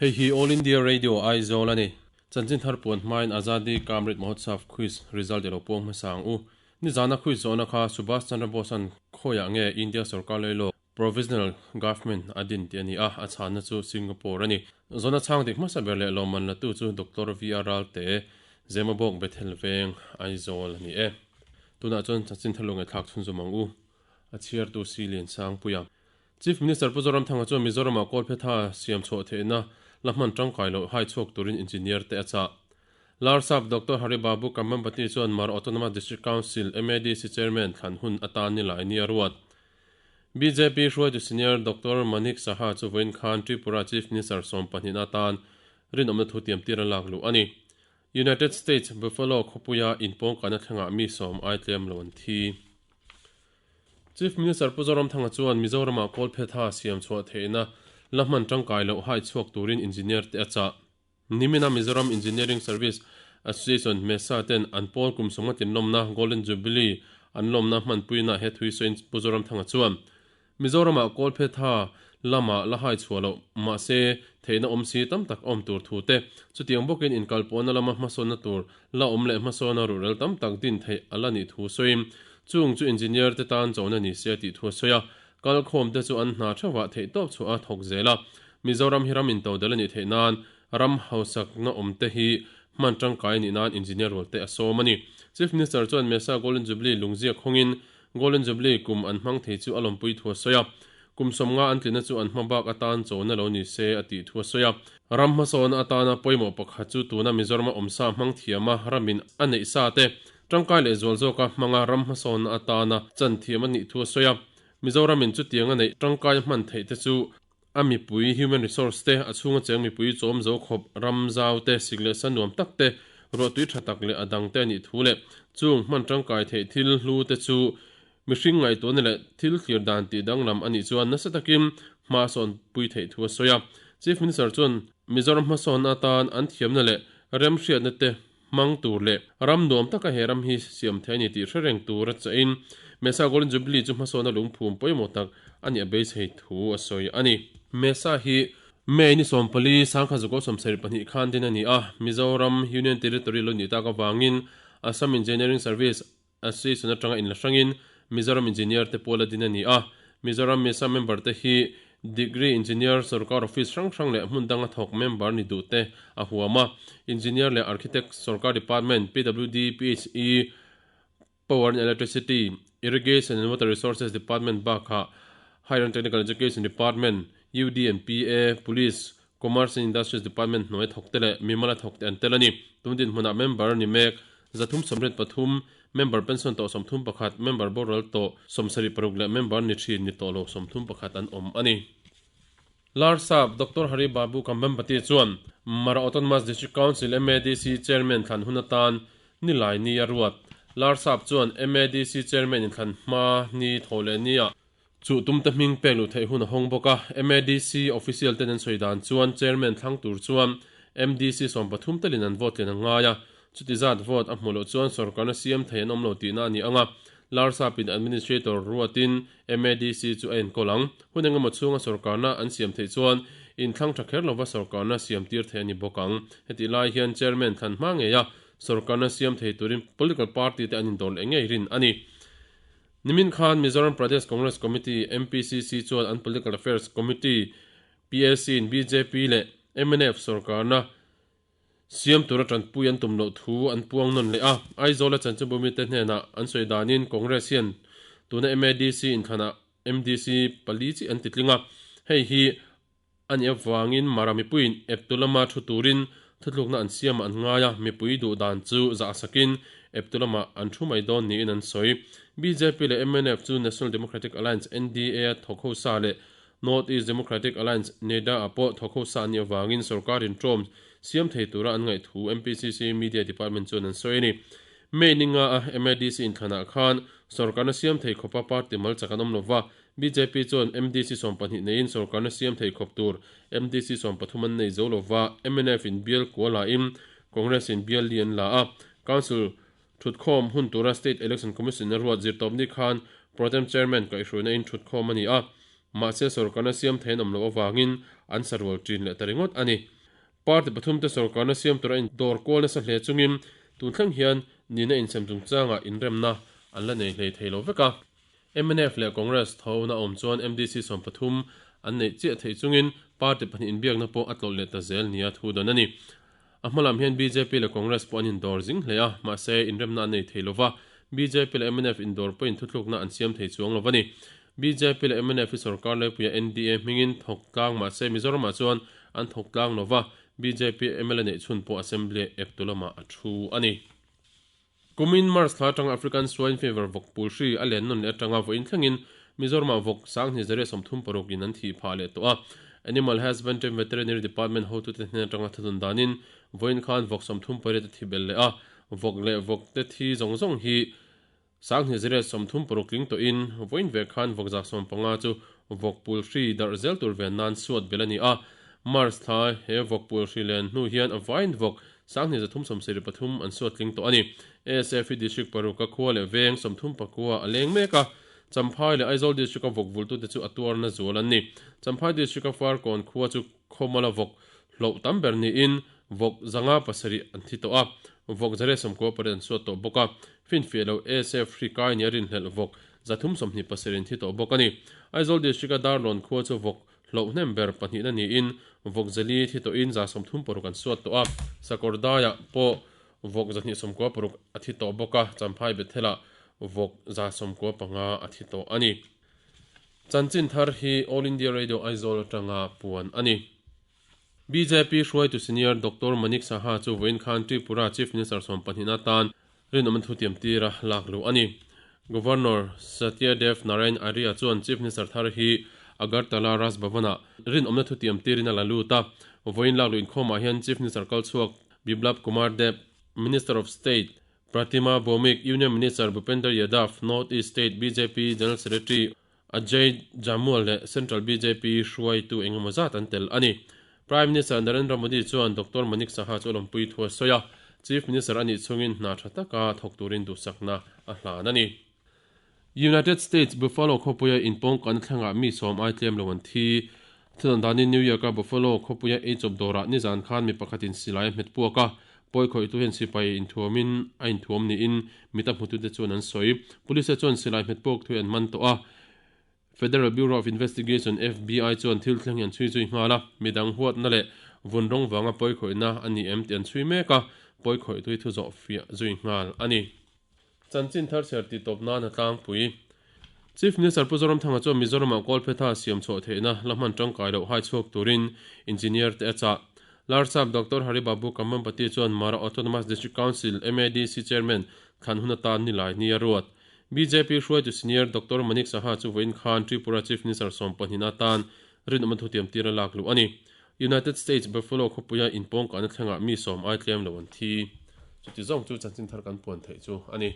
Hei hi All India Radio Aizawl a ni. Chanchin thar puan hmain Azadi Ka Amrit Mahotsav Quiz result i lo puang hmasa ang u. Nizana quiz zawhna kha Subhas Chandra Bose-a'n khawiah nge India sorkar leilawk Provisional Government a din tih a ni a, a chhanna chu Singapore a ni. Zawhna chhang dik hmasa ber leh lawmman latu chu Doctor VR Ralte, Zemabawk Bethel Veng, Aizawl a ni e. Tunah chuan chanchin thar lo ngaihthlak chhunzawm ang u. A chhiartu Si Liansangpuia. Chief Minister Pu Zoramthanga chuan Mizoramah kawlphetha siam chhuah theihna la hman tangkai loh hai chhuak turin engineer te a chah. Larsap Doctor Hari Babu Kambhampati chuan Mara Autonomous District Council, MADC, Chairman thlan hun atan ni lai ni a ruat. Bjp hruaitu senior Doctor Manik Saha chu vawiin khan Tripura Chief Minister 12 atan rinawmna thu tiamtir a lak luh a ni. United States, Buffalo khawpuia inpawngkahna thlengah mi sawm ai tlem lo an thi. Chief Minister Pu Zoramthanga chuan Mizoramah kawlphetha siam chhuah theihna la hman tangkai loh hai chhuak turin engineer te a chah. Nimina Mizoram Engineering Service Association, MESA, ten an pawl kum sawmnga tinlawmna Golden Jubilee an lawmna hmanpuina he thui sawiin Pu Zoramthanga chuan Mizoramah kawlphetha lama la hai chhuah loh mahse theihna awm si tam tak awm tur thu te, chutiang bawkin inkalpawhna lama hmasawnna tur la awm leh hmasawna ruhrel tam tak din theih a la nih thu sawiin chung chu engineer te tan chona ni se a tih thu a sawi a. Kalkhawm te chu an hna theuhah theihtawp chhuah a thawk zel a, Mizoram hi ram intodel a nih theih nan ram hausakna awm te hi hman tangkai a nih nan engineer rual te a sawm a ni. Chief Minister chuan Mesa Golden Jubilee lungziak hawngin Golden Jubilee kum an hmang thei chu a lawmpui thu a sawi a, kum sawmnga an tlinna chu an hma bak atan chawna lo ni se a tih thu a sawi a. Ram hmasawnna atana pawimawh pakhat chu tuna Mizorama awmsa hmang thiama ramin a neih sa te tangkai leh zual zawka hmanga ram hmasawnna atana chan thiam a nih thu a sawi a. Mizoramin chutiang a neih tangkai hman theih te chu a mipui, human resource, te, a chhunga cheng mipui chawm zo khawp, ram zau te, sik leh sa nuam tak te, ruahtui tha tak leh a dang te a nih thu leh chung hman tangkai theih thil hlu te chu mihring ngaihtuahna leh thil thlir dan tih danglam a nih chuan nasa takin hma sawn pui theih thu a sawi a. Chief Minister chuan Mizoram hmasawnna atan an thiamna leh remhriatna te hmang tur leh ram nuam taka he ram hi siam thei a ni tih hre reng tur a chahin Mesa Golden Jubilee chu hmasawnna lungphum pawimawh tak a nih a beisei thu a sawi a ni. Mesa hi May ni 14, 1972 khan din a ni a, Mizoram Union Territory lo nih tak avangin Assam Engineering Service Association atanga inla hrangin Mizoram Engineer te pawl a din a ni a. Mizoram Mesa member te hi Degree Engineer, Sorkar Office hrang hrang leh hmun danga thawk member ni duh te a huam a. Engineer leh Architect, Sorkar Department, PWD, PHE, Power and Electricity, Irrigation and Water Resources Department bakah Higher and Technical Education Department, UD and PA, Police, Commerce and Industries Department hnuai thawk te leh mimala thawk te an tel a ni. Tun dinhmunah member ni mek 333, member pension tawh 31, member boral tawh 76 leh member ni thin ni tawh lo 31 an awm a ni. Larsap Doctor Hari Babu Kambhampati chuan Mara Autonomous District Council, MADC, Chairman thlan hun atan Nilai ni a ruat. Larsap chuan MADC Chairman inthlan hma ni thaw leh nia Chu tumte hming pek luh theih hun a hawng bawk a, MADC official ten an sawi dan chuan Chairman thlang tur chuan MDC 13 telin an vote tlen a ngai a, chuti zat vote a hmuh loh chuan sorkarna siam thei an awm lo tihna a ni ang a, Larsapin Administrator ruatin MADC chu a enkawl ang. Hun engemaw chhunga sorkarna an siam theih chuan inthlang tha kher lova sorkarna siam tir theih a ni bawk ang. Hetih lai hian Chairman thlan hma ngeia sorkarna siam thei turin political party te an indawr leh ngei rin a ni. Nimin khan Mizoram Pradesh Congress Committee, MPCC, chuan an Political Affairs Committee, PAC, in bjp leh mnf sorkarna siam tura tanpui an tum loh thu an puang nawn leh a. Aizawl-a chanchinbu mite hnenah an sawi danin Congress hian tuna MADC inthlanah MDC pali chi an titling a, hei hi A nih avangin Mara mipuiin eptu lama thu turin thutlukna an siamah an ngai a, mipui duh dan chu zah sakin eptu lamah an thu mai dawn niin an sawi. Bjp leh mnf chu National Democratic Alliance, NDA, a thawk ho sa leh North East Democratic Alliance, NEDA, ah pawh thawk ho sa an nih avangin sorkarin ṭawm siam thei tura an ngaih thu MPCC Media Department chuan an sawi a ni. May ni nga a MADC inthlanah khan sorkarna siam thei khawpa party mal chak an awm lova, Bjp chuan MDC 12 neiin sorkarna siam thei khawp tur MDC 13 an nei zo lova, mnf in bial kual la in Congress in bial li an la a. Council thutkhawm hun tura State Election Commission a ruat zirtawpni khan Protem Chairman kaihhruaina in thutkhawm a ni a. Mahse sorkarna siam thei an awm loh avangin an sarual ṭin leh ta ringawt a ni. Party pathumte sorkarna siam tura indawr kual nasa hle chungin tun thleng hian nihna insem chungchangah inremna an la nei hlei thei lo vek a. Mnf leh Congress thona awm chuan MDC 13 an neih chiah theih chungin party pahnih inbiakna pawh a tlawlh leh ta zel nia thu dan a ni. A hma lam hian bjp leh Congress pawh an indawr zing hle a, mahse inremna an nei thei lo va, bjp leh mnf indawr pawhin thuthlukna an siam thei chuang lo va ni. Bjp leh mnf hi sorkar laipuia NDA hmingin thawk tlang mahse Mizoramah chuan an thawk tlang lo va, bjp mla neih chhun pawh Assembly eptu lamah a thu a ni. Kumin March thla atanga African Swine Fever vawk pul hri a len nawn leh atanga vawiin thlengin Mizoramah vawk 2636 in an thih phah leh tawh a. Animal Husbandry and Veterinary Department hotute hnen atanga thudun danin vawiin khan vawk 38 a thi belh leh a. Vawk leh vawk te thi zawng zawng hi 2636 tling tawhin vawiin ve khan vawk 150 chu vawk pul hri darh zel tur ven nan suat belh a ni a. March thla he vawk pul hri len hnu hian a vaiin vawk 2373 an suat tling tawh a ni. ASF hi District paruk a khua leh veng 34 a leng mek a, Champhai leh Aizawl District a vawk vultute chu a tuarna zual an ni. Champhai District a Farkawn khua chu khawmala vawk hloh tam ber niin vawk 507 an thi tawh a, vawk 198 an suat tawh bawk a. Finfiah lo ASF hri kai nia rinhlelh vawk 327 an thi tawh bawk a ni. Aizawl District a Darlawn khua chu vawk Hloh hnem ber pahnihna niin vawk zali thi tawhin 36 an suat tawh a, Sakawr daiah pawh vawk 296 a thi tawh bawk a, Champhai Bethelah vawk 95 a thi tawh a ni. Chanchin thar hi All India Radio Aizawl atanga puan a ni. Bjp hruaitu senior Doctor Manik Saha chu vawiin khan Tripura Chief Minister sawmpahnihna atan rinawm thutiam tira lak luh a ni. Governor Satyadev Narayan Arya chuan Chief Minister thar hi Agartala Raj Bhavan-ah rinawmna thutiam tirin a la lut a. Vawiin lak luh inkhawmah hian Chief Minister kalchhuak Biplab Kumar Deb, Minister of State Pratima Bhowmik, Union Minister Bhupender Yadav, North East State bjp General Secretary Ajay Jamwal leh Central bjp hruaitu engemaw zat an tel a ni. Prime Minister Narendra Modi chuan Doctor Manik Saha chu a lawmpui thu a sawi a, Chief Minister a nih chungin hna tha taka thawk turin duhsakna a hlan a ni. United States Buffalo khawpuia inpawngkanna thlengah mi sawm ai tlem lo an thi. Thudawn danin New York-a Buffalo khawpuia eichawp dawrah nizan khan mi pakhatin silai a hmet puak a, pawi khawihtu hian sipai inthuamin a inthuam niin mit a hmutute chuan an sawi. Police-te chuan silai hmet puak thu hi an man tawh a, Federal Bureau of Investigation, FBI, chuan thil thleng hi an chhui zui nghal a, midang huatna leh vun rawng vanga pawi khawihna a ni em tih an chhui mek a, pawi khawihtu hi thu zawh fiah zui nghal a ni. Chanchin thar chher tih tawp nan a tlangpui. Chief Minister Pu Zoramthanga chuan Mizoramah kawlphetha siam chhuah theihna la hman tangkai loh hai chhuak turin Engineer te a chah. Larsap Doctor Hari Babu Kambhampati chuan Mara Autonomous District Council, MADC, Chairman thlan hun atan nilai ni a ruat. Bjp hruaitu senior Doctor Manik Saha chu vawiin khan Tripura Chief Minister 12 atan rinawmna thutiam tir a lak luh a ni. United States Buffalo khawpuia inpawngkahna thlengah mi sawm ai tlem lo an thi. Chuti zawng chu chanchin thar kan puan theih chu a ni.